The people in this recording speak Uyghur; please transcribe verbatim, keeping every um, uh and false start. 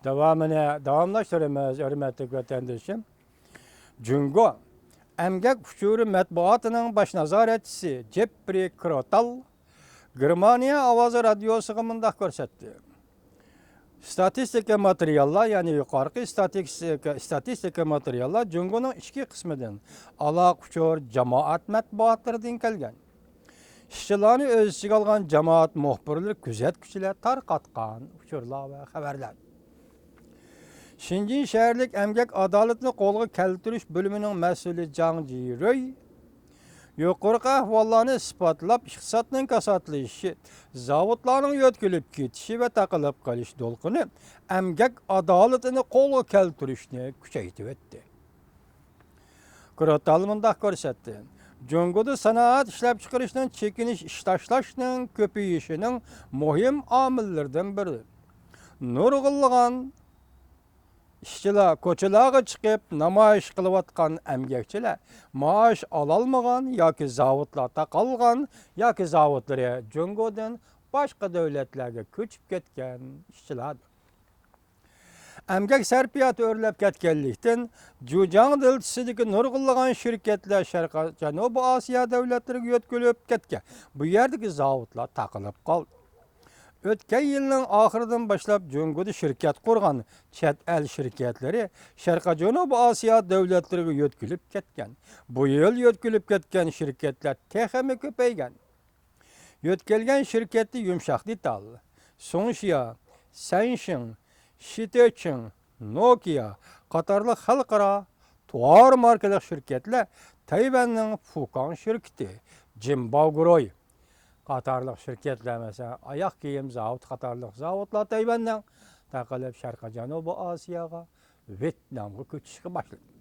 داۋامىنى داۋاملاشتۇرىمىز، ھۆرمەتلىك ۋەتەندىشىم. جۇڭگو ئەمگەك ئۇچۇرى مەتبۇئاتىنىڭ باش نازارەتچىسى جېپرى كروتال گېرمانىيە ئاۋازى رادىيوسىغا مۇنداق كۆرسەتتى: ستاتىستىكا ماتېرىياللار، يەنى يۇقىرىقى ستاتىستىكا، ستاتىستىكا ماتېرىياللار جۇڭگونىڭ ئىچكى قىسمىدىن، ئالاقە ئۇچۇر جامائەت مەتبۇئاتلىرىدىن كەلگەن. ئىشچىلارنى ئۆز ئىچىگە ئالغان جامائەت مۇخبىرلىرى، كۆزەتكۈچىلەر تارقاتقان ئۇچۇرلار ۋە خەۋەرلەر. شېنجېن شەھەرلىك ئەمگەك ئادالىتىنى قولغا كەلتۈرۈش بۆلۈمىنىڭ مەسئۇلى جاڭ جىرۆي يۇقىرىقى ئەھۋاللارنى ئىسپاتلاپ، ئىقتىسادنىڭ كاساتلىشىشى، زاۋۇتلارنىڭ يۆتكىلىپ كېتىشى ۋە تاقىلىپ قېلىش دولقۇنى ئەمگەك ئادالىتىنى قولغا كەلتۈرۈشنى كۈچەيتىۋەتتى. كروتال مۇنداق كۆرسەتتى: جۇڭگودا سانائەت ئىشلەپچىقىرىشنىڭ چېكىنىش، ئىش تاشلاشنىڭ كۆپىيىشىنىڭ مۇھىم ئامىللىرىدىن بىرى. نۇرغۇنلىغان ئىشچىلار كوچىلارغا چىقىپ نامايىش قىلىۋاتقان ئەمگەكچىلەر، مائاش ئالالمىغان ياكى زاۋۇتلار تاقالغان ياكى زاۋۇتلىرى جۇڭگودىن باشقا دۆلەتلەرگە كۆچۈپ كەتكەن ئىشچىلاردۇر. ئەمگەك سەرپىياتى ئۆرلەپ كەتكەنلىكتىن، جۇجياڭ دېلتىسىدىكى نۇرغۇنلىغان شىركەتلەر شەرقىي جەنۇبىي ئاسىيا دۆلەتلىرىگە يۆتكىلىپ كەتكەن. بۇ يەردىكى زاۋۇتلار تاقىلىپ قالدى. ئۆتكەن يىلنىڭ ئاخىرىدىن باشلاپ جۇڭگودا شىركەت قۇرغان چەت ئەل شىركەتلىرى شەرقىي جەنۇبىي ئاسىيا دۆلەتلىرىگە يۆتكىلىپ كەتكەن. بۇ يىل يۆتكىلىپ كەتكەن شىركەتلەر تېخىمۇ كۆپەيگەن. يۆتكەلگەن شىركەتتە يۇمشاق دېتال، سۇڭشيا، سەنشىڭ، شىتېچىڭ، نوكىيا قاتارلىق خەلقئارا تاۋار ماركىلىق شىركەتلەر، تەيۋەننىڭ فۇكاڭ شىركىتى، جىنباۋ گۇرۇي قاتارلىق شىركەتلەر، مەسىلەن، ئاياغ كىيىم زاۋۇتى قاتارلىق زاۋۇتلار تەيۋەننىڭ تارقىلىپ شەرقىي جەنۇبىي ئاسىياغا، ۋيېتنامغا كۆچۈشكە باشلىدى.